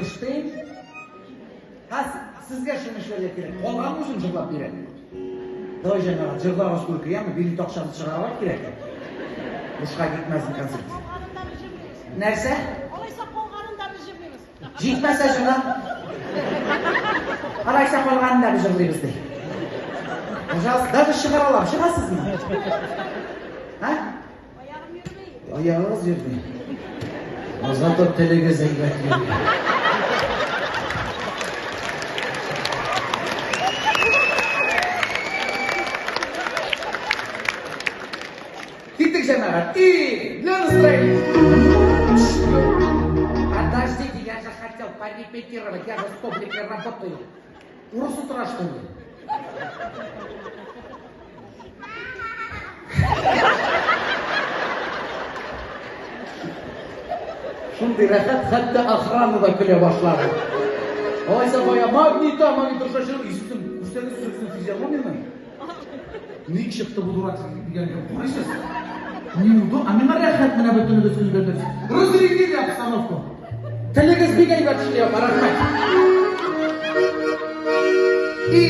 Төштем. Ха, сезгә шуны эшләргә кирәк. Калганын үзем җырлап бирәм. Давай, җәмәгать, җырлагыз күрке, яме, билет акчасын чыгарырга кирәк. Бушка китмәсен концерт. Калганын да без җырлыйбыз. Нәрсә? Алайса калганын да без җырлыйбыз. Җитмәсә җырла. Алайса калганын да без җырлыйбыз ди. Пожалуйста, даже чыгара алам. Чыгасызмы? А? Аягым йөрми. Аягыгыз йөрми. А зато телегез әйбәт йөри. Киттек, җәмәгать. И, для настроения. Подождите, я же хотел порепетировать, я же с публикой работаю. Урыс утыра, что ли? Шундый рәхәт, хәтта охрана да көлә башлады. Алайса бая магнита, магнит шашыр, исем, күрсәгез сүзнең физиономияне. Ник чыкты бу дурак дигән кебек карыйсыз. Неудобно, а миңа рәхәт менә бөтенебез көлгәндә. Разрядили обстановку. Телегез бик әйбәт эшли, апа, рәхмәт. И